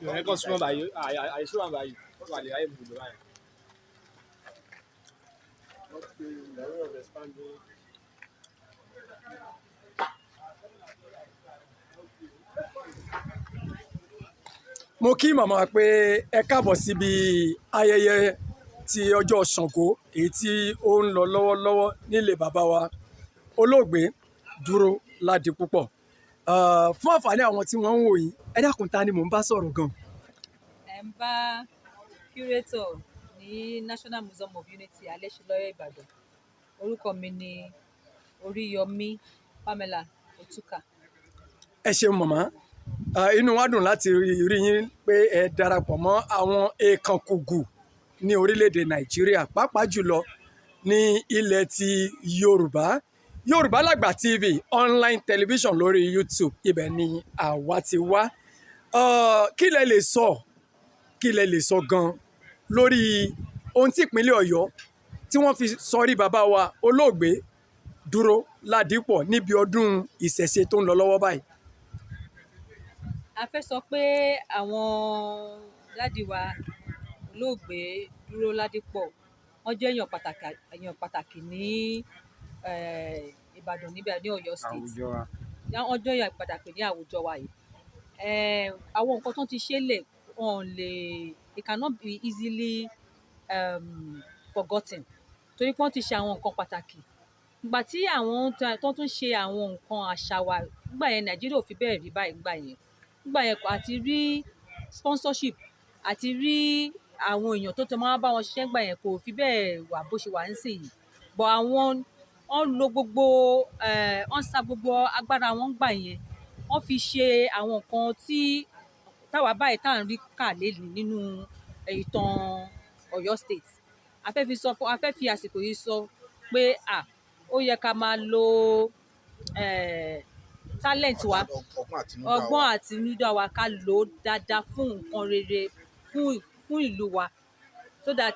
Ìrìn kan súnmọ́ báyìí, àìsí wà báyìí, ó wà lè ráyè gbogbo báyìí. Okay, the way of expanding. Mo kí màmá pé ẹ káàbọ̀ síbi ayẹyẹ ti ọjọ́ Ṣàngó, èyí tí ó ń lọ lọ́wọ́lọ́wọ́ nílé bàbá wa olóògbé Dúró Ládipúpọ̀. Fún àǹfààní àwọn tí wọ́n ń wò yín, ẹ dákun, ta ni mò ń bá sọ̀rọ̀ gan? Ẹ̀ ń bá curator ní National Museum of Unity, Alẹ́ṣinlọ́yẹ́, Ìbàdàn. Orúkọ mi ni Oríyọmí Pamela Otuka. Ẹ ṣeun, màmá. Inú wa dùn láti rí yín pé ẹ darapọ̀ mọ́ àwọn èèkàn kùgù ní orílẹ̀-èdè Nàìjíríà, pàápàá jùlọ ní ilẹ̀ ti Yorùbá. Yorùbá Làgbà TV online television lórí YouTube, ibẹ̀ ni àwa ti wá. Kí lẹ lè sọ gan lórí ohun tí ìpínlẹ̀ Ọ̀yọ́ tí wọ́n fi sọrí bàbá wa olóògbé Dúró Ládipọ̀ níbi ọdún ìṣẹ̀ṣe tó ń lọ lọ́wọ́ báyìí? A fẹ́ sọ pé àwọn daddy wa olóògbé Dúró Ládipọ̀, wọ́n jẹ́ èèyàn pàtàkì ní Ìbàdàn níbẹ̀, ní Ọ̀yọ́ State. Àwùjọ wa. Wọ́n jẹ́ èèyàn pàtàkì ní àwùjọ wa yìí. Àwọn nǹkan tó ti ṣe lẹ̀, wọn lè, it cannot be easily forgotten, torí pé wọ́n ti ṣe àwọn nǹkan pàtàkì. Ìgbà tí àwọn tó tún ṣe àwọn nǹkan àṣà wa nígbà yẹn, Nàìjíríà ò fi bẹ́ẹ̀ rí báyìí nígbà yẹn. Nígbà yẹn, àti rí sponsorship, àti rí àwọn èèyàn tó ti máa bá wọn ṣiṣẹ́ nígbà yẹn, kò fi bẹ́ẹ̀ wà bó ṣe wà nísìnyí. But àwọn wọ́n lo gbogbo, wọ́n sa gbogbo agbára wọn nígbà yẹn, wọ́n fi ṣe àwọn nǹkan tí táwa báyìí tá à ń rí kà lénìí nínú ìtàn Ọ̀yọ́ State. A fẹ́ fi àsìkò yìí sọ pé à ó yẹ ká máa lo talent wa, ọgbọ́n ọgbọ́n àtinúdá wa, ká lò ó dáadáa fún nǹkan rere fún ìlú wa, so that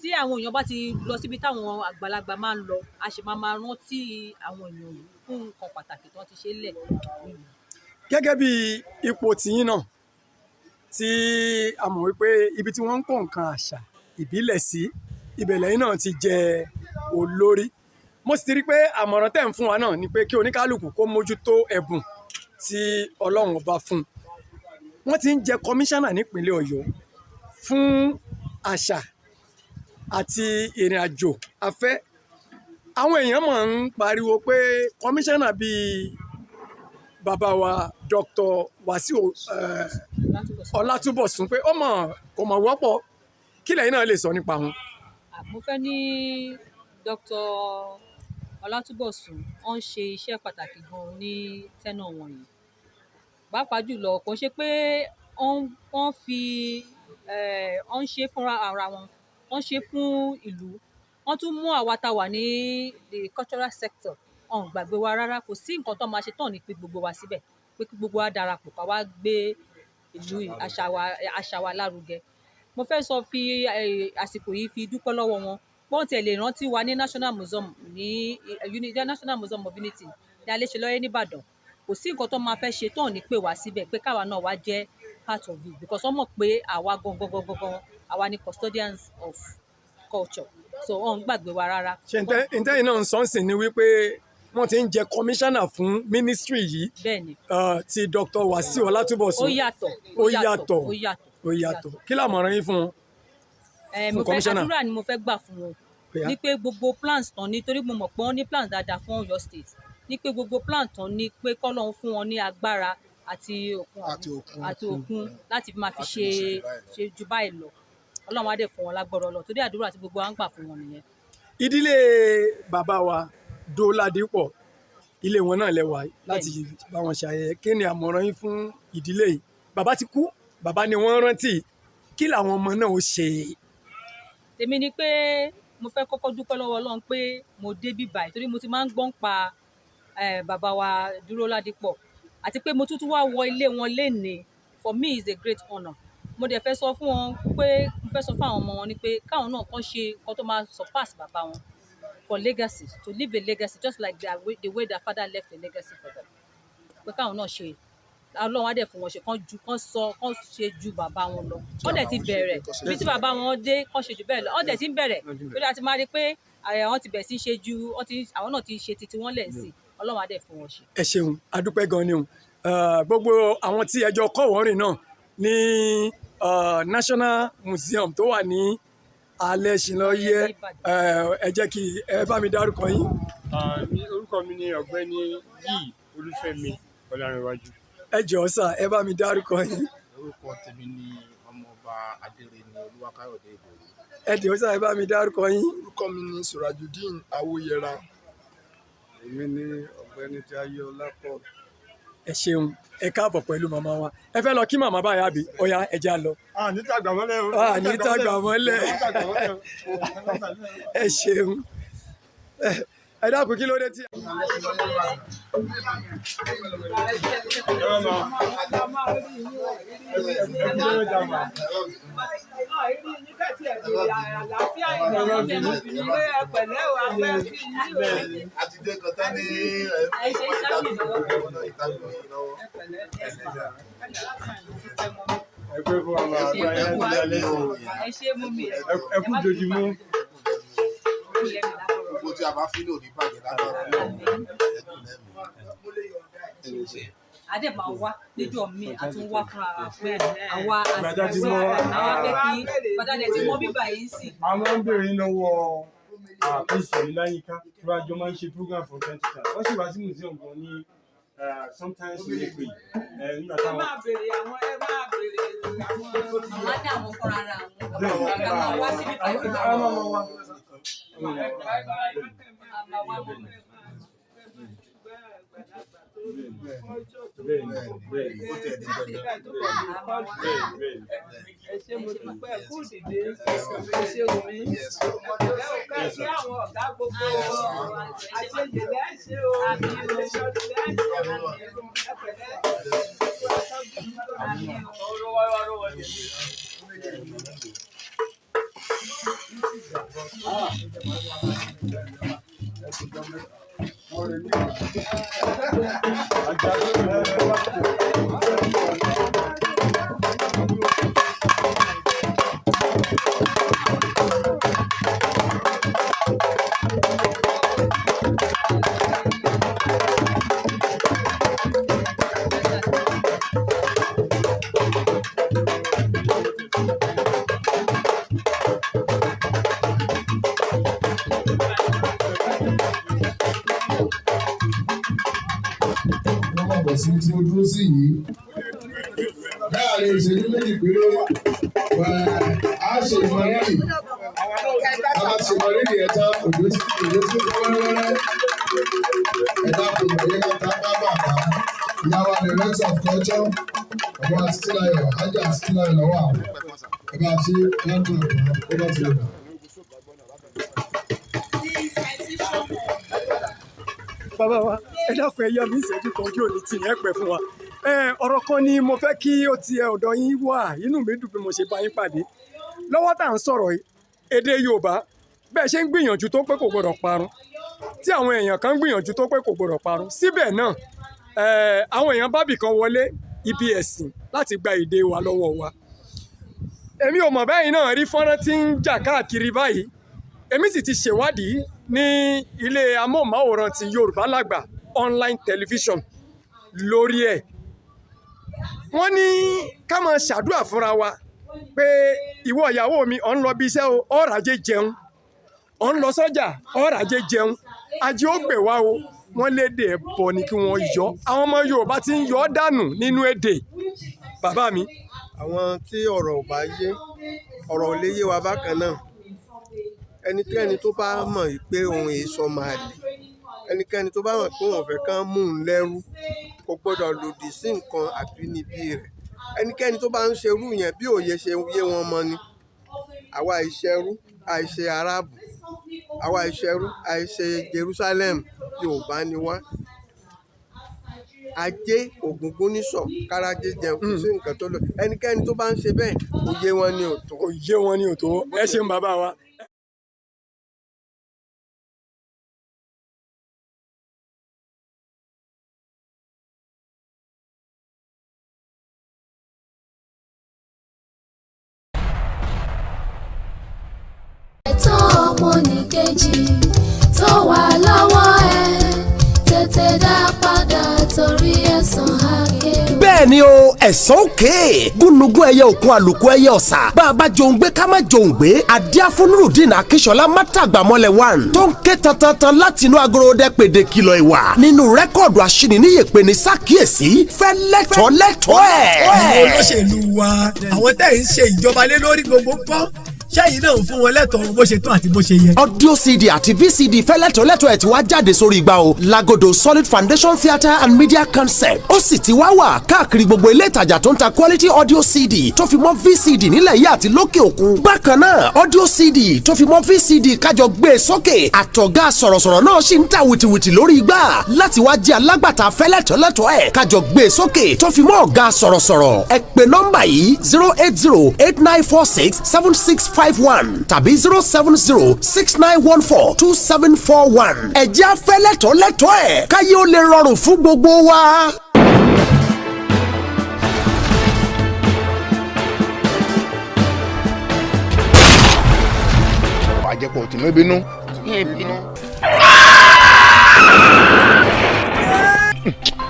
tí àwọn èèyàn bá ti lọ síbi táwọn àgbàlagbà máa ń lọ, a sì máa máa rántí àwọn èèyàn yìí fún nǹkan pàtàkì tí wọ́n ti ṣe lẹ̀ nílùú. Gẹ́gẹ́ bí ipò tìyín náà, tí a mọ̀ wípé ibi tí wọ́n ń kó nǹkan àṣà ìbílẹ̀ sí, ibẹ̀ lẹ́yìn náà ti jẹ olórí. Mo sì ti rí pé àmọ̀ràn tẹ̀ ń fún wa náà ni pé kí oníkálukú kó mójútó ẹ̀bùn tí Ọlọ́run bá fún un. Wọ́n ti ń jẹ kọmíṣánná nípínlẹ̀ Ọ̀yọ́ fún àṣà àti ìrìn àjò afẹ́. Àwọn èèyàn mọ̀ ń pariwo pé kọmíṣánná bíi bàbá wa Dr. Wasiu Ọlátúbọ̀sún, pé ó mọ̀ kò mọ̀ wọ́pọ̀. Kí lẹ́yìn náà lè sọ nípa wọn? Mo fẹ́ ní Dr. Ọlátúbọ̀sún, wọ́n ń ṣe iṣẹ́ pàtàkì gan ní tenure wọn yìí. Pàápàá jùlọ, kò ṣe pé wọ́n fi wọ́n ń ṣe fúnra ara wọn, wọ́n ṣe fún ìlú. Wọ́n tún mú àwa tá wà ní the cultural sector, wọn ò gbàgbé wa rárá. Kò sí nǹkan tó máa ṣe tán ní pé gbogbo wa síbẹ̀, pé kí gbogbo wa darapọ̀ ká wá gbé ìlú, àṣà wa lárugẹ. Mo fẹ́ sọ fi àsìkò yìí fi dúpẹ́ lọ́wọ́ wọn. Wọ́n tiẹ̀ lè rántí wa ní National Museum ní National Museum of Unity ní Alẹ́ṣinlọ́yẹ́ nìbàdàn. Kò sí nǹkan tó máa fẹ́ ṣe tán ní pè wá síbẹ̀ pé káwa náà wá jẹ́ part of it, because wọ́n mọ̀ pé àwa gangan gangan gangan, àwa ni custodians of culture, so wọ́n ń gbàgbé wa rárá. Ṣé ntẹ́yìn náà ń sọ ń sìn ni wípé wọ́n ti ń jẹ kọmíṣánná fún ministry yìí? Bẹ́ẹ̀ni. Ti Dr. Wasiu Ọlátúbọ̀sún. Ó yàtọ̀. Ó yàtọ̀. Ó yàtọ̀. Ó yàtọ̀. Kí làmọ̀ràn yín fún wọn? Fún Mo fẹ́ kọmíṣánná. Àdúrà ni mo fẹ́ gbà fún wọn. Ó yá. Ní pé gbogbo plans tán ní, torí mo mọ̀ pé wọ́n ní plans dáadáa fún Ọ̀yọ́ State, ní pé gbogbo plan tán ní, pé k'Ọ́lọ́run fún wọn ní agbára àti okun àti okun. Àti okun láti fi máa fi láti ṣe lè ṣe jù báyìí lọ. Ṣe ju báyìí lọ. Ọlọ́run á dẹ̀ fún wọn lágbára Ọlọ́run, torí àdúrà tí gbogbo wa ń gbà fún wọn nìyẹn. Ìdílé bàbá wa Dóládípọ̀, ilé wọn náà lẹ́wà láti bá wọn ṣàyẹyẹ. Kí ni àmọ̀ràn yín fún ìdílé yìí? Bàbá ti kú, bàbá ni wọ́n rántí. Kí làwọn ọmọ náà ó ṣe? Tèmi ni pé mo fẹ́ kọ́kọ́ dúpẹ́ lọ́wọ́ Ọlọ́run pé mo dé bí báyìí, torí mo ti máa ń gbọ́n pa bàbá wa Dúró Ládípọ̀, àti pé mo tún tún wá wọ ilé wọn lénìí, for me is a great honour. Mo dẹ̀ fẹ́ sọ fún wọn pé, mo fẹ́ sọ fún àwọn ọmọ wọn ni pé káwọn náà kàn ṣe nǹkan tó máa surpass bàbá wọn for legacy, to leave a legacy just like the way their father left a legacy for them, pé káwọn náà ṣe. Ọlọ́run á dẹ̀ fún wọn ṣe, kán ju, kán sọ, kán ṣe ju bàbá wọn lọ. Wọ́n dẹ̀ ti bẹ̀rẹ̀ bí tí bàbá wọn dé, kán ṣe jù bẹ́ẹ̀ lọ. Wọ́n dẹ̀ ti ń bẹ̀rẹ̀ torí a ti máa rí pé wọ́n ti bẹ̀rẹ̀ sí ṣe ju wọ́n ti, àwọn náà ti ṣe titi wọ́n lẹ̀ sí. Ọlọ́run á dẹ̀ fún wọn ṣe. Ẹ ṣeun, adúpẹ́ gan ni o. Gbogbo àwọn tí ẹjọ́ kọ́ wọ́n rìn náà ní National Museum tó wà ní Alẹ́ṣinlọ́yẹ́, ẹ jẹ́ kí ẹ bá mi dárúkọ yín. Orúkọ mi ni Ọ̀gbẹ́ni Yìí Olúfẹ́mi Ọlárẹ̀wájú. Ẹ jọ̀ọ́ sà, ẹ bá mi dárúkọ yín. Orúkọ tèmi ni Ọmọọba Adérẹ̀mí Olúwakáyọ̀dé Ìdòwú. Ẹ jọ̀ọ́ sà, ẹ bá mi dárúkọ yín. Orúkọ mi ni Surajudeen Awoyẹra. Èmi ni Ọ̀gbẹ́ni Jaiye Ọlápọ̀. Ẹ ṣeun, ẹ káàbọ̀ pẹ̀lú màmá wa. Ẹ fẹ́ lọ kí màmá báyà bí? Ó yá, ẹ já lọ. A ní tàgbà mọ́lẹ̀ o. A ní tàgbà mọ́lẹ̀. Ẹ ṣeun. Ẹ dákun, kí ló dé tí. Àti dé kan tán ní Ẹ ṣe ìtàkùn lọ́wọ́. Ìtàkùn lọ́wọ́. Ẹ pé fún ọmọ àgbà ẹ kú lálẹ́. Ẹ ṣe mú mi. Ẹ kú jojúmọ́. Gbogbo tí a bá fi lò ní bàjẹ́ lágbára Ọlọ́run. Ẹ kú lẹ́mìí. A dẹ̀ máa wá lójú mi, a tún wá fúnra wa pé àwa Gbàdá ti mọ́. Àwa fẹ́ kí gbàdá dẹ̀ tí mo bíbà yìí sì. A máa ń béèrè lọ́wọ́ àpèsè láyìíká tí wàá jọ máa ń ṣe program for 20 times. Wọ́n sì wá sí museum gan ní sometimes in April nígbà táwọn. Àwọn á ní àwọn fúnra ara àwọn. Ká máa wá síbí báyìí fúnra Àwọn wa. ọmọ wa. A máa wá mọ́ mi. Bẹ́ẹ̀ni, bẹ́ẹ̀ni, Ó tẹ̀ ní dandan. bẹ́ẹ̀ni, bẹ́ẹ̀ni. Ẹ ṣé, mo dúpẹ́ kú dìde. Ẹ ṣé omi. Yes. Ẹ ò ká sí àwọn ọ̀gá gbogbo. Àṣejì lẹ́ ṣe o. Àṣejì lẹ́ ṣe o. Ẹ pẹ̀lẹ́. Wọ́n mọ̀ bọ̀ sí tí ó dúró sí yìí. Láàárín ìṣẹ́jú 2 péré, á ṣe ìmọ̀rírì. A bá ṣe ìmọ̀rírì ẹ̀ tán, òjò tí kọ́ wẹ́rẹ́wẹ́rẹ́. Ẹ dákun, ẹ̀yẹ́ ká ta pápá àpá. Ìyá wa director of culture, ọ̀bọ̀ àti Tíláyọ̀, Ájà àti Tíláyọ̀ lọ́wọ́ àwọn. Ẹ bá ṣe lọ́dún ẹ̀kọ́, ó bá ti lè dà. Bàbá wa, ẹ dákun, ẹ yá mi ìṣẹ́jú kan, ojú òní tì yẹn pẹ́ fún wa. Ẹ ọ̀rọ̀ kan ni mo fẹ́ kí ó ti ẹ ọ̀dọ̀ yín wà. Inú mi dùn bí mo ṣe bá yín pàdé lọ́wọ́ tá à ń sọ̀rọ̀ yìí. Èdè Yorùbá, bẹ́ẹ̀ ṣe ń gbìyànjú tó pé kò gbọdọ̀ parun, tí àwọn èèyàn kan ń gbìyànjú tó pé kò gbọdọ̀ parun, síbẹ̀ náà àwọn èèyàn bábì kan wọlé ibi ẹ̀sìn láti gba èdè wa lọ́wọ́ wa. Èmi ò mọ̀ bẹ́ẹ̀ náà rí fọ́nrán tí ń jà káàkiri báyìí. Èmi sì ti ṣèwádìí ní ilé amóhùnmáwòrán ti Yorùbá Làgbà online television lórí ẹ̀. Wọ́n ní ká máa ṣàdúrà fúnra wa pé ìwọ ìyàwó mi, ọ̀ ń lọ bí iṣẹ́ o, ọ̀rọ̀ ajé jẹun, ọ̀ ń lọ sọ́jà, ọ̀rọ̀ ajé jẹun, ajé ó gbè wá o. Wọ́n lédè ẹ̀bọ ni kí wọ́n yọ. Àwọn ọmọ Yorùbá ti ń yọ ọ́ dànù nínú èdè. Bàbá mi. Àwọn tí ọ̀rọ̀ ò bá yé, ọ̀rọ̀ ò lè yé wa bákan náà. Ẹnikẹ́ni tó bá mọ̀ pé òun èso máa lè, ẹnikẹ́ni tó bá mọ̀ pé òun ò fẹ́ kán mú un lẹ́rú, kò gbọ́dọ̀ lòdì sí nǹkan àbínibí rẹ̀. Ẹnikẹ́ni tó bá ń ṣerú yẹn, bí òye ṣe yé wọn mọ ni. Àwa ìṣerú, àìṣe Arábù, àwa ìṣerú, àìṣe Jerusalem, Yorùbá ni wá. Ajé ògúngúnnísọ̀ kárajé jẹun, kò sí nǹkan tó lọ. Ẹnikẹ́ni tó bá ń ṣe bẹ́ẹ̀, òye wọn ni ò tó. Kò yé wọn ni ò tó. Ẹ ṣeun, bàbá wa. Ọmọnìkejì tó wà lọ́wọ́ ẹ, tètè dá padà torí ẹ̀san àké o. Bẹ́ẹ̀ ni o, ẹ̀sán òkè gúnugún ẹyẹ òkun, àlùkò ẹyẹ ọ̀sà, bá a bá jòun gbé, ká má jòun gbé. Adíáfúnrúdìn Akíṣọlá mátàgbàmọ́lẹ̀ one tó ń ké tantantan láti inú agorodẹ pèdè kìlọ̀ ìwà nínú record aṣíniníyèpé ní sàkíyèsí fẹ́ lẹ́tọ̀ọ́ lẹ́tọ̀ọ́ ẹ̀. Àwọn olóṣèlú wa, àwọn tẹ́ ẹ̀ ń ṣe ìjọba lé lórí gbogbo ńkọ́? Ṣẹ́yìn náà ń fún wọn lẹ́tọ̀ọ́ bó ṣe tó àti bó ṣe yẹ? Audio CD àti VCD fẹ́lẹ́tọ̀lẹ́tọ̀ ẹ̀ ti wá jáde sórí igbá o lagodo Solid Foundation Theatre and Media Concept. Ó sì ti wá wà káàkiri gbogbo ilé ìtajà tó ń ta quality audio CD tó fi mọ́ VCD nílẹ̀ yìí àti lókè òkun. Bákan náà, audio CD tó fi mọ́ VCD kájọ gbé e sókè àtọ̀gá sọ̀rọ̀sọ̀rọ̀ náà sì ń ta wìtìwìtì lórí igbá láti wá jẹ́ alágbàtà fẹ́lẹ́tọ̀lẹ́tọ̀ ẹ̀ kájọ gbé e sókè tó fi mọ́ ọ̀gá sọ̀rọ̀sọ̀rọ̀. Ẹ pè nọ́mbà yìí: 08089467651 tàbí 07069142741. Ẹ̀jẹ̀ afẹ́lẹ́tọ̀ lẹ́tọ̀ ẹ̀ káyé ó lè rọrùn fún gbogbo wa. Àjẹpọ̀ tì mí bínú.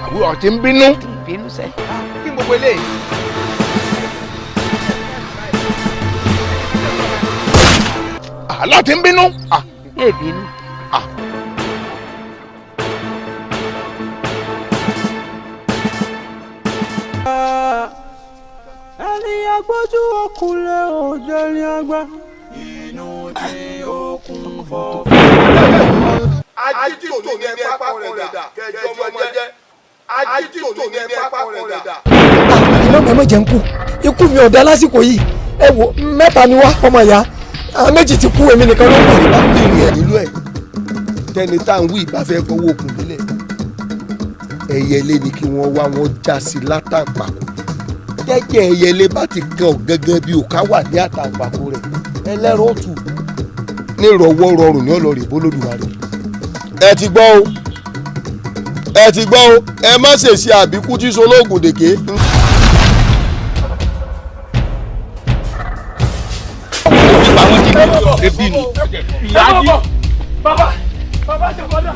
Àbúrò ọtí ń bínú. Bínú sẹ́. Kí n gbogbo eléyìí. Àlọ́ ti ń bínú. Yé bínú. Ẹni agbójú ọkùnrin ò jẹ́ ní agbá. Inú tí ó kún fọ́. Ajítò ní ẹ pápá rẹ̀ dà kẹjọ ọmọ jẹ́. Ajítò ní ẹ pápá rẹ̀ dà. Ìmọ̀mọ̀ ẹ má jẹ́ ń kú, ikú mi ò dá lásìkò yìí. Ẹ wò, mẹ́ta ni wá, ọmọ ìyá, àwọn méjì ti kú, èmi nìkan ló kù. Ìrìn ẹ̀ nílò ẹ̀ tẹni tá à ń wí ìbá fẹ́ fọwọ́ òkun délẹ̀, ẹyẹlé ni kí wọ́n wá wọn já sí látàǹpàkò. Jẹ́jẹ́ ẹyẹlé bá ti kan ọ̀gángan bí òkà wà ní àtàǹpàkò rẹ̀, ẹlẹ́rọ òtù ní ìrọ̀wọ́ rọrùn ní ọlọ́rẹ̀ bólódùmarè. Ẹ ti gbọ́ o, ẹ ti gbọ́ o, ẹ má ṣèṣe àbíkú tí solóògùn dèké. Ebi ni. Ìyá yìí. Bàbá, bàbá, ṣàpọ̀dà.